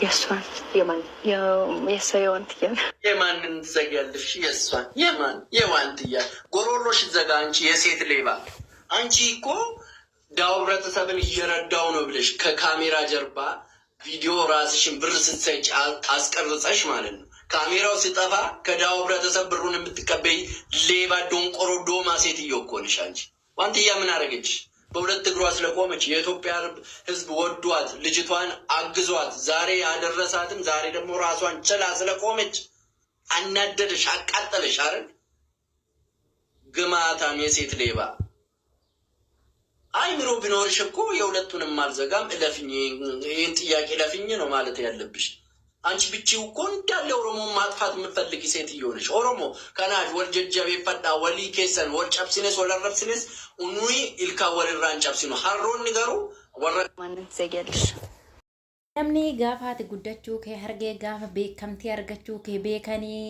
የእሷን። የማን? የእሷ የዋንትያ። የማንን ትዘጊያለሽ? የእሷን። የማን የዋንትያ? ጎሮሮሽ ዘጋ። አንቺ የሴት ሌባ፣ አንቺ እኮ ዳው ህብረተሰብን እየረዳው ነው ብለሽ ከካሜራ ጀርባ ቪዲዮ ራስሽን ብር ስትሰጭ አስቀርጸሽ ማለት ነው። ካሜራው ሲጠፋ ከዳው ህብረተሰብ ብሩን የምትቀበይ ሌባ ዶንቆሮ ዶማ ሴትዮ እኮ ነሽ አንቺ። ዋንትያ ምን አደረገች? በሁለት እግሯ ስለቆመች የኢትዮጵያ ሕዝብ ወዷት ልጅቷን አግዟት ዛሬ ያደረሳትም ዛሬ ደግሞ ራሷን ችላ ስለቆመች አናደደሽ፣ አቃጠለሽ አይደል? ግማታም የሴት ሌባ። አይምሮ ቢኖርሽ እኮ የሁለቱንም አልዘጋም እለፍኝ፣ ይህን ጥያቄ እለፍኝ ነው ማለት ያለብሽ። አንቺ ብቻው እኮ እንዳለ ኦሮሞን ማጥፋት የምትፈልጊ ሴትዮ ነሽ። Oromoo kanaaf wal jajjabeeffadhaa, walii keessan wal cabsines wal arrabsines nuyi ilkaan walirraa hin cabsinu. Harroonni garuu warra ማንን ትዘጊያለሽ? Namni gaafa ati guddachuu kee argee, gaafa beekamtii argachuu kee beekanii,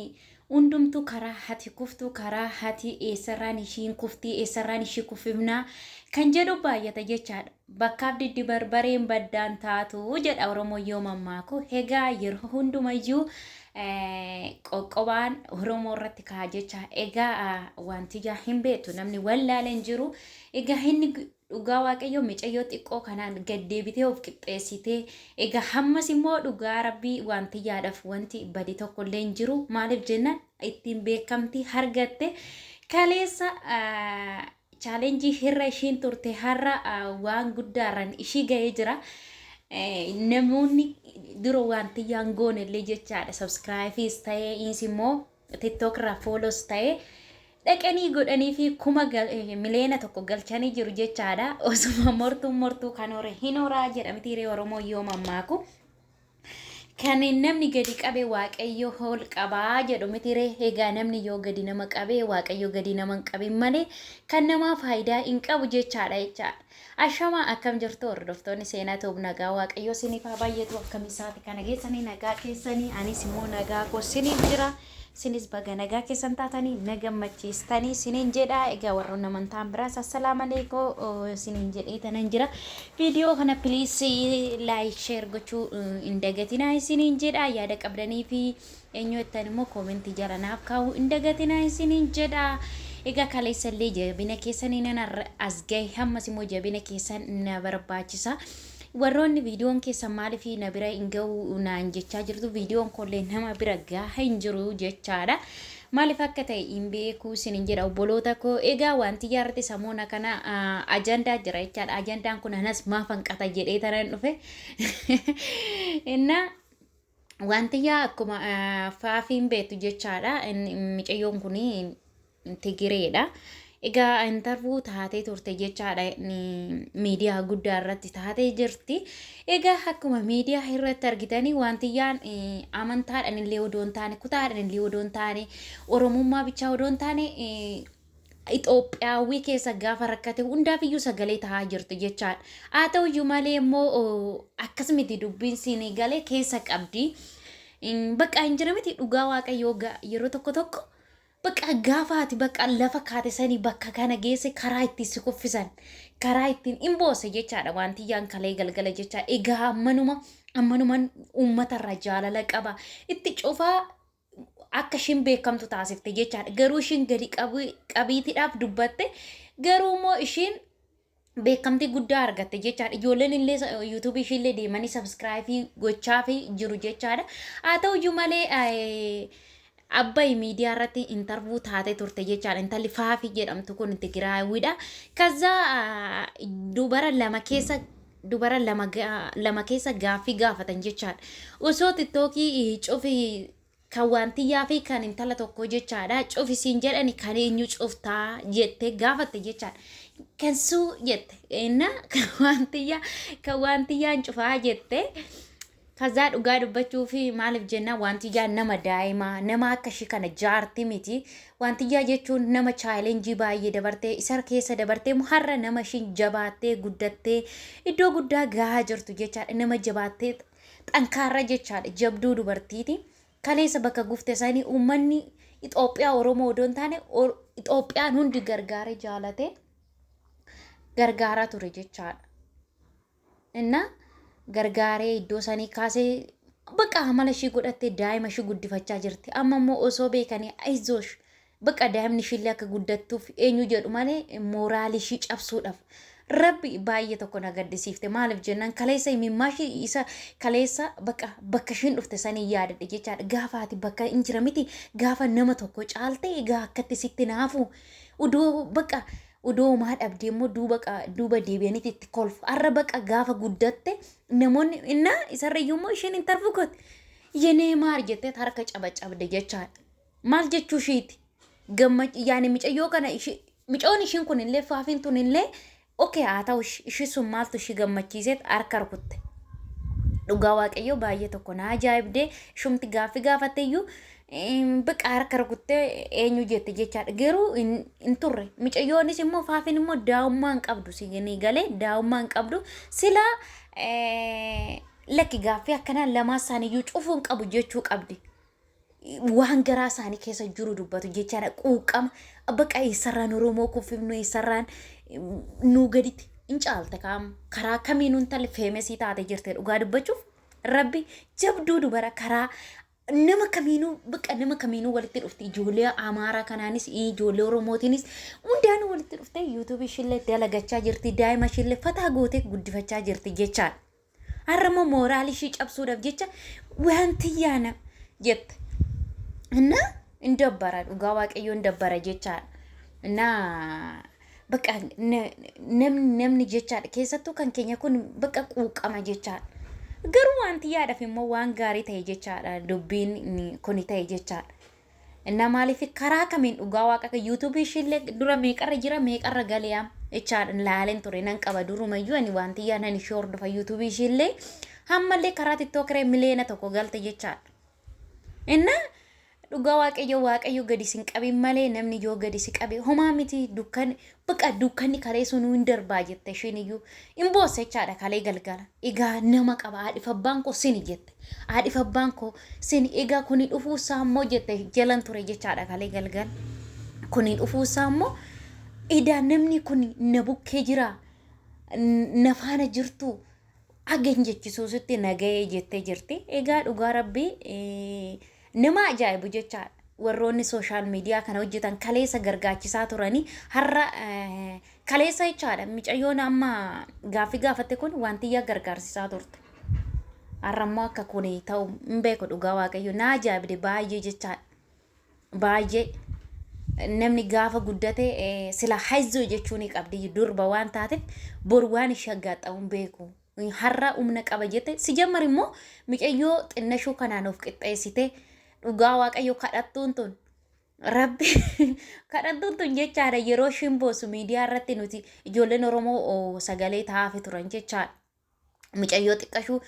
hundumtuu karaa hati kuftu, karaa hati eessarraan ishiin kuftii, eessarraan ishii kuffifnaa kan jedhu baay'ata jechaadha. Bakkaaf diddi barbareen baddaan taatu jedha Oromoo yoo mammaaku. Egaa yeroo hundumayyuu qoqqobaan Oromoo irratti ka'a jecha. Egaa wanti ijaa hin beektu namni wallaalee hin jiru. Egaa inni dhugaa Waaqayyoo micayyoo xiqqoo kanaan gad deebitee of qixxeessitee, egaa hammas immoo dhugaa Rabbii wanti yaadhaaf wanti badi tokkollee hin jiru. Maaliif jennaan, ittiin beekamtii argatte. Kaleessa challenge irra ishiin turte har'a waan guddaarran ishii ga'ee jira. Namoonni dura wanti yaan goone illee jechaadha. Subscribe-is ta'ee innis immoo TikTok irraa follow-s ta'ee dhaqanii godhanii fi 1,000,000 galchanii jiru jechaadha. Osuma mortuu mortuu kan hore hin horaa jedhamti ree Oromoo yoo mammaaku. Kan namni gadi qabe Waaqayyo ol qabaa jedhu miti ree? Egaa namni yoo gadi nama qabe, Waaqayyo gadi nama hin qabin malee kan namaa faayidaa hin qabu jechaadha. Ashamaa, akkam jirtu hordoftoonni Seenaa Tube? Nagaa Waaqayyo isiniif haa baay'atu. Akkam isaati kana geessanii? Nagaa keessanii? Anis immoo nagaa koo isiniif jira. Isinis baga nagaa keessan taatanii na gammachiistanii isiniin jedha. Egaa warroonni amantaan biraas assalaamu alaikum isiniin jedhee tanan jira. Viidiyoo kana please like, share gochuu hin dagatinaa isiniin jedha. Yaada qabdanii fi eenyu jettan immoo comment jala naaf kaa'uu hin dagatinaa isiniin jedha. Egaa kaleessa illee jabina keessanii nan as gahe, hammas immoo jabina keessan na barbaachisa. Warroonni viidiyoon keessan maaliif na bira hin gahu naan jechaa jirtu, viidiyoon kollee nama bira gaha hin jiru jechaadha. Maaliif akka ta'e hin beeku isinin jedha, obboloota koo. Egaa wanti jaarratti samoona kana ajandaa jira jechaadha. Ajandaan kun anas maaf hanqata jedhee tanan dhufe. Innaa wanti yaa akkuma faafiin beektu jechaadha. Micayyoon kun Tigireedha. Egaa interview taatee turte jechaadha. Miidiyaa guddaa irratti taatee jirti. Egaa akkuma miidiyaa irratti argitanii, wantiyyaan amantaadhaan illee odoo hin taane, kutaadhaan illee odoo hin taane, Oromummaa bichaa odoo hin taane, Itoophiyaawii keessa gaafa rakkate hundaaf iyyuu sagalee ta'aa jirti jechaadha. Haa ta'u iyyuu malee immoo akkas miti dubbiin siinii galee keessa qabdi. Bakka hin jira miti, dhugaa Waaqayyoo yeroo tokko tokko bakka gaafa ati bakka lafa kaate sanii bakka kana geesse karaa ittiin si kuffisan, karaa ittiin hin boose jechaadha wanti yaan kalee galgala jechaadha. Egaa ammanuma ammanuman uummatarraa jaalala qaba itti cufaa akka ishiin beekamtu taasifte jechaadha. Garuu ishiin gadi qabiitiidhaaf dubbatte, garuu immoo ishiin beekamtii guddaa argatte jechaadha. Ijoolleen illee YouTube ishiillee deemanii subscribe gochaa fi jiru jechaadha. Haa ta'u iyyuu malee Abbaay miidiyaa irratti interview taatee turte jechaadha. Intalli Faafii jedhamtu kun Tigraawidha. Kazaa dubara lama keessa dubara lama keessa gaaffii gaafatan jechaadha. Osoo TikTokii cufi kan wantiyyaa fi kan intala tokko jechaadha. Cufisiin jedhani kan eenyu cuftaa jettee gaafatte jechaadha. Kan suu jette inna kan wantiyyaa, kan wantiyyaan cufaa jette. Kazaa dhugaa dubbachuu fi maaliif jennaan, wantiyyaa nama daa'imaa nama akka ishii kana jaarti miti. Wantiyyaa jechuun nama challenge baay'ee dabartee, isa keessa dabartee har'a nama ishiin jabaattee guddattee iddoo guddaa gahaa jirtu jechaadha. Nama jabaattee xankaarra jechaadha. Jabduu dubartiiti. Kaleessa bakka gufte sanii uummanni Itoophiyaa Oromoo odoo hin taane Itoophiyaan hundi gargaaree jaalatee gargaaraa ture jechaadha. Inna gargaaree iddoo sanii kaasee Baqa amala ishii godhattee daa'ima ishii guddifachaa jirti. Amma immoo osoo beekanii ayizoosh baqa daa'imni ishiillee akka guddattuuf eenyu jedhu malee mooraalii ishii cabsuudhaaf. Rabbi baay'ee tokko na gaddisiifte. Maaliif jennaan kaleessa imimmaa ishii isa kaleessa baqa bakka ishiin dhufte sanii yaadadhe jechaadha. Gaafa ati bakka hin jira miti, gaafa nama tokko caalte egaa akkatti sitti naafu udoo baqa udoo homaa dhabdee immoo duuba duuba deebi'aniiti itti kolfu. Har'a baqa gaafa guddatte namoonni innaa isarra iyyuu immoo isheen hin tarfu goote. Yenee maar jettee harka cabacabde jechaadha. Maal jechuu ishiiti? Gamma yaani micayyoo kana ishii micoon ishiin kun illee faafiin tun illee okay haa ta'u, ishii sun maaltu ishii gammachiiseet harka rukutte. Dhugaa Waaqayyoo baay'ee tokko na ajaa'ibdee, ishumti gaaffii gaafatte iyyuu baqa harka rukuttee eenyu jette jechaadha. Garuu hin turre. Micayyoonis immoo faafiin immoo daa'ummaa hin qabdu, siinii galee daa'ummaa hin qabdu. Silaa lakki gaaffii akkanaa lamaa isaaniiyyuu cufuu hin qabu jechuu qabdi. Waan garaa isaanii keessa jiru dubbatu jechaadha. Quuqama baqa eessarraan Oromoo kuffifnu, eessarraan nuu gaditti hin caalte kaam karaa kamiinuu intalli famous taate jirte. Dhugaa dubbachuuf Rabbi jabduu dubara karaa nama kamiinuu baqa nama kamiinuu walitti dhufte. Ijoollee Amaaraa kanaanis, ijoollee Oromootiinis hundaanuu walitti dhufte. YouTube ishillee dalagachaa jirti, daa'ima ishillee fataa gootee guddifachaa jirti jechaadha. Har'a immoo mooraalii ishii cabsuudhaaf jecha wanti yaana jette. Innaa hin dabbara, dhugaa Waaqayyoo hin dabbara jechaadha. Innaa bakka namni jechaadha, keessattuu kan keenya kun bakka quuqama jechaadha. Garuu wanti yaadhaaf immoo waan gaarii ta'e jechaadha, dubbiin kuni ta'e jechaadha. Innaa maaliif karaa kamiin dhugaa Waaqa YouTube ishiillee dura meeqarra jira, meeqarra galee jechaadha, laaleen ture nan qaba. Durumayyuu ani wanti yaanan ishee hordofa. YouTube ishiillee hammallee karaa TikTokiree 1 million galte jechaadha. Innaa dhugaa Waaqayyo, Waaqayyo gadi sin qabin malee namni yoo gadi si qabe homaa miti. Dukkan baqa dukkanni kalee sunuu hin darbaa jette. Isheen iyyuu hin boosse jechaadha kalee galgala. Egaa nama qaba, haadhiif abbaan koo sini jette. Haadhiif abbaan koo sini, egaa kuni dhufuu isaa immoo jette jalan ture jechaadha kalee galgala. Kuni dhufuu isaa immoo edaa namni kun na bukkee jira, na faana jirtu hagan jechisuusitti nagahee jettee jirti. Egaa dhugaa Rabbii nama ajaa'ibu jechaadha. Warroonni social media kana hojjetan kaleessa gargaachisaa turanii har'a kaleessa jechaadha. Micayyoon amma gaaffii gaafatte kun wantiyyaa gargaarsisaa turte. Har'a immoo akka kun ta'u hin beeku, dhugaa Waaqayyo na ajaa'ibde baay'ee jechaadha. Baay'ee namni gaafa guddate sila hayzoo jechuu ni qabdi, durba waan taateef bor waan ishee aggaaxamu hin beeku. Har'a humna qaba jette si jammar immoo micayyoo xinnashuu kanaan of qixxeessite. Dhugaa Waaqayyo kadhattuun tun, Rabbi kadhattuun tun jechaadha, yeroo ishiin boosu miidiyaa irratti nuti ijoolleen Oromoo sagalee ta'aafi turan jechaadha. Micayyoo xiqqashuu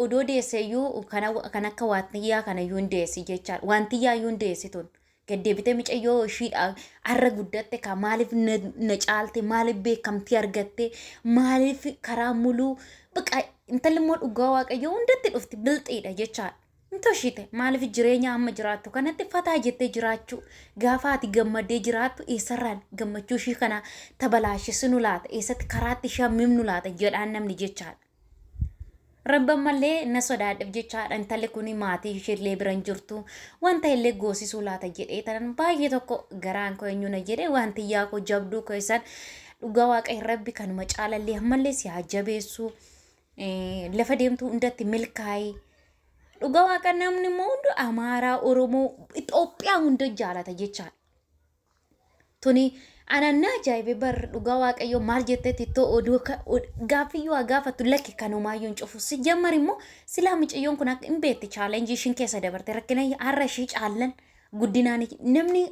odoo deesseeyyuu kan akka waantiyyaa kanayyuu hin deessi jechaadha. Waantiyyaa iyyuu hin deessi tun. Gaddeebitee micayyoo ishiidha har'a guddatte ka maaliif na caalte, maaliif beekamtii argatte, maaliif karaa muluu baqa intalli immoo dhugaa Waaqayyoo hundatti dhufti, bilxiidha jechaadha. Intoshite maaliif jireenya amma jiraattu kanatti fataa jettee jiraachuu, gaafa ati gammaddee jiraattu eessarraan gammachuu ishii kana tabalaashissinu laata, eessatti karaatti ishee hammimnu laata jedhaan namni jechaadha. Rabban mallee na sodaadheef jechaadha, intalli kun maatii isheellee bira hin jirtu, wanta illee goosisuu laata jedhee tanan baay'ee tokko garaan koo eenyu na jedhee. Wanti yaa koo jabduu koo isaan dhugaa Waaqa Rabbi kanuma caalallee ammallee si haa jabeessu, lafa deemtu hundatti milkaa'ee. Dhugaa Waaqa namni immoo hundi Amaaraa, Oromoo, Itoophiyaa hunda jaalata jechaadha. Tuni anannaa ajaa'ibe bar, dhugaa Waaqayyoo maal jettee tittoo oduu gaaffiyyuu haa gaafattu, lakki kanumaayyuu hin cufu. Si jammar immoo silaa micayyoon kun akka hin beekte challenge ishiin keessa dabarte, rakkina har'a ishii caallan guddinaan namni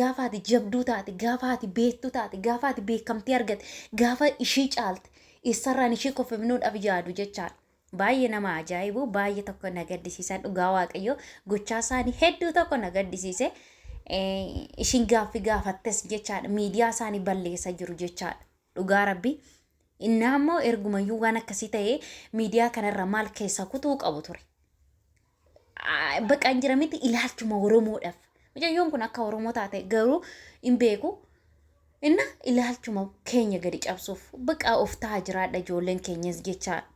gaafa ati jabduu taate, gaafa ati beektuu taate, gaafa ati beekamtii argatte, gaafa ishii caalte eessarraan ishii kofifnuudhaaf yaadu jechaadha. Baay'ee nama ajaa'ibu, baay'ee tokko na gaddisiisan, dhugaa Waaqayyoo gochaa isaanii hedduu tokko na gaddisiise. Ishiin gaaffii gaafattes jechaadha, miidiyaa isaanii balleessa jiru jechaadha, dhugaa Rabbi. Innaa immoo ergumayyuu waan akkasii ta'ee miidiyaa kanarra maal keessa kutuu qabu ture. Baqa hin jira miti ilaalchuma Oromoodhaaf. Mucayyoon kun akka Oromoo taate garuu hin beeku. Inna ilaalchuma keenya gadi cabsuuf baqa of ta'a jiraadha ijoolleen keenyas jechaadha.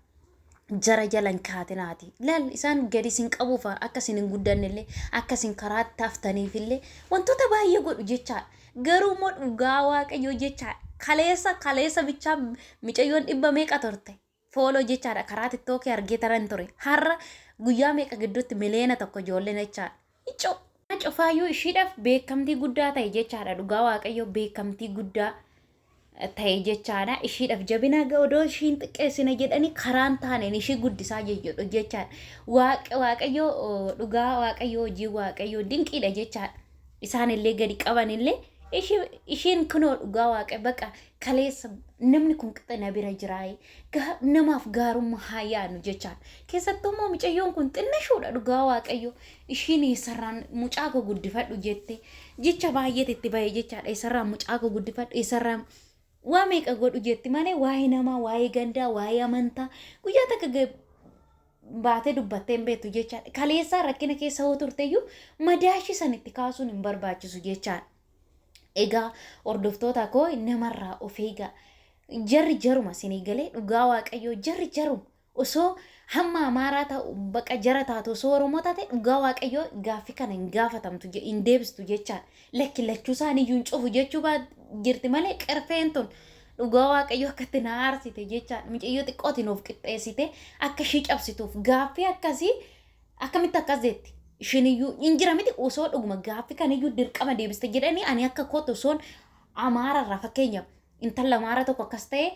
Jara jala hin kaatinaati. Laal, isaan gadi isin qabuuf, akka isin hin guddannellee, akka isin karaatti haftaniifillee wantoota baay'ee godhu jechaadha. Garuu immoo dhugaa Waaqayyoo jechaadha. Kaleessa kaleessa bichaa micayyoon dhibba meeqa turte? Follow jechaadha, karaa TikTokii argee taran ture. Har'a guyyaa meeqa gidduutti 1 miliyoona ijoolleen jechaadha. Icoo. Cufaayyuu ishiidhaaf beekamtii guddaa ta'e jechaadha. Dhugaa Waaqayyoo beekamtii guddaa ta'e jechaadha. Ishiidhaaf jabina odoo ishiin xiqqeessine jedhanii karaan taaneen ishii guddisaa jedhu jechaadha. Waaqayyoo, dhugaa Waaqayyoo, hojii Waaqayyoo dinqiidha jechaadha. Isaan illee gadi qaban illee ishiin kunoo dhugaa Waaqa baqa kaleessa namni kun qixa na bira jiraayee namaaf gaarummaa haa yaadnu jechaadha. Keessattuu immoo mucayyoon kun xinnashuudha, dhugaa Waaqayyoo. Ishiin eessarraan mucaa koo guddifadhu jette jecha baay'eetu itti bahee jechaadha. Eessarraan mucaa koo guddifadhu, eessarraan waa meeqa godhu jetti malee waa'ee namaa, waa'ee gandaa, waa'ee amantaa guyyaa takka baatee dubbattee hin beektu jechaadha. Kaleessaa rakkina keessa hoo turteyyuu madaashii san itti kaasuun hin barbaachisu jechaadha. Egaa hordoftoota koo, namarraa of eegaa. Jarri jaruma isinii galee, dhugaa Waaqayyoo jarri jaruma. Osoo hamma Amaaraa ta'u baqa jara taatu, osoo Oromoo taate, dhugaa Waaqayyoo gaaffii kana hin gaafatamtu, hin deebistu jechaadha. Lakki, lachuu isaaniiyyuu hin cufu jechuu jirti malee qerfeen tun dhugaa Waaqayyoo akkatti na aarsite jechaadha. Mucayyoo xiqqootiin of qixxeessite akka ishii cabsituuf gaaffii akkasii akkamitti akkas jetti? Ishiin iyyuu hin jira miti, osoo dhuguma gaaffii kaniyyuu dirqama deebiste jedhanii ani akka kootu osoon Amaararraa, fakkeenyaaf intala Amaara tokko akkas ta'e,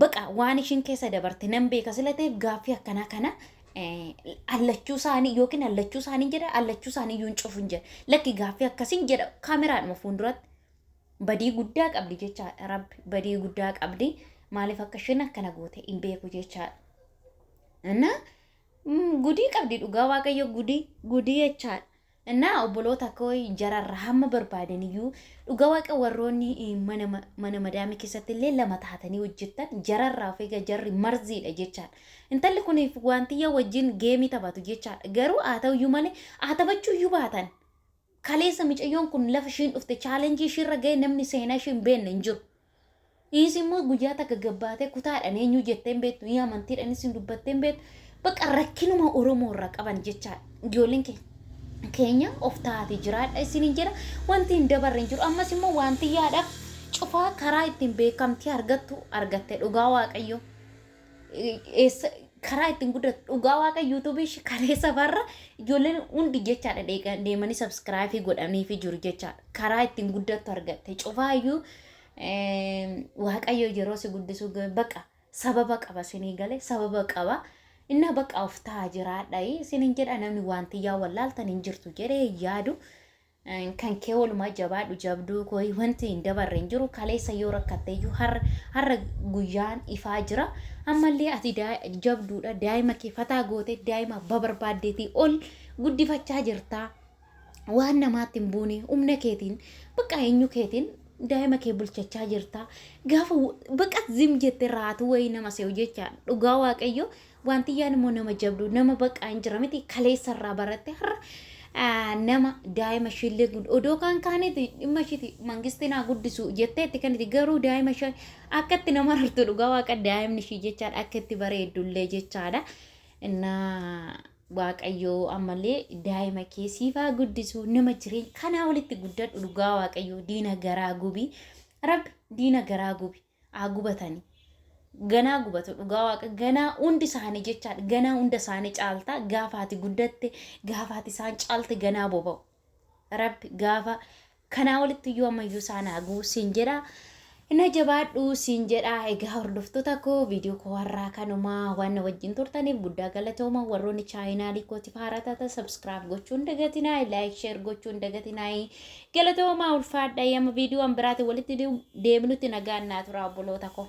baqa waan ishiin keessa dabarte nan beeka sila ta'eef, gaaffii akkanaa kana allachuu isaanii yookiin allachuu isaanii jedha, allachuu isaanii iyyuu hin cufu hin jedha. Lakki, gaaffii akkasiin jedha kaameraadhuma fuulduratti. Badii guddaa qabdi jechaadha, Rabbi badii guddaa qabdi. Maaliif akka isheen akkana goote hin beeku jechaadha. Innaa gudii qabdi, dhugaa Waaqayyo gudii gudii jechaadha. Innaa obboloota koo, jararra hamma barbaadan iyyuu, dhugaa Waaqa, warroonni mana madaamii keessatti illee lama taatanii hojjettan, jararraa of eega, jarri marziidha jechaadha. Intalli kun wantiyya wajjin game taphatu jechaadha. Garuu haa ta'uyyuu malee, haa taphachuu iyyuu baatan, kaleessa mucayyoon kun lafa ishiin dhufte, challenge ishiirra ga'e, namni seenaa ishee hin beekne hin jiru. Innis immoo guyyaa takka gabbaatee kutaadhaan eenyu jettee hin beektu, amantiidhaanis hin dubbattee hin beektu. Bakka rakkinuma Oromoo irraa qaban jechaadha. Ijoolleen keenya of taate jiraadha isiniin jedha. Wanti hin dabarre hin jiru. Ammas immoo wanti yaadhaaf cufaa karaa ittiin beekamtii argattu argatte, dhugaa Waaqayyo. Karaa ittiin guddatu, dhugaa Waaqa, YouTubeii kaleessa barra ijoolleen hundi jechaadha deemanii subscribe godhaniifi jiru jechaadha. Karaa ittiin guddattu argatte. Cufaayyuu Waaqayyo yeroo si guddisu baqa sababa qaba, isinii galee, sababa qaba. Inna baqa of ta'a jiraadha isiniin jedha. Namni wanti yaa wallaaltan hin jirtu jedhee yaadu. Kan kee walumaa jabaadhu, jabduu koo, wanti hin dabarre hin jiru. Kaleessa yoo rakkatte iyyuu har'a guyyaan ifaa jira. Ammallee ati jabduudha, daa'ima kee fataa goote, daa'ima abbaa barbaaddeetii ol guddifachaa jirta. Waan namaatti hin buune, humna keetiin, bakka eenyu keetiin daa'ima kee bulchachaa jirta. Gaafa baqa zim jette raatu wayii nama se'u jecha, dhugaa Waaqayyo wanti yaan immoo nama jabduu, nama baqa hin jira miti, kaleessa irraa baratte har'a nama daa'ima ishiillee odoo kan kaaniiti dhimma ishiiti mangistii naa guddisu jetteetti kaniti, garuu daa'ima ishee akka itti nama rartu, dhugaa Waaqa, daa'imni ishii jechaadha akka itti bareeddullee jechaadha. Innaa Waaqayyoo ammallee daa'ima kee siifaa guddisu, nama jireenya kanaa walitti guddadhu. Dhugaa Waaqayyoo diina garaa gubi, Rabbi diina garaa gubi, haa gubatanii. Ganaa gubatu, dhugaa Waaqa, ganaa hundi isaanii jechaadha, ganaa hunda isaanii caalta. Gaafa ati guddatte, gaafa ati isaan caalte, ganaa boba'u. Rabbi gaafa kanaa walitti iyyuu ammayyuu isaan haa gubu siin jedha. Inna jabaadhu siin jedha. Egaa hordoftoota koo, viidiyoo koo har'aa kanumaa. Waan na wajjin turtaniif guddaa galatooma. Warroonni channelii kootiif haaraa taatan subscribe gochuun dagatinaa, like, share gochuun dagatinaa. Galatoomaa, ulfaadha. Yamma viidiyoon biraatiin walitti deebinutti nagaan naa tura, obboloota koo.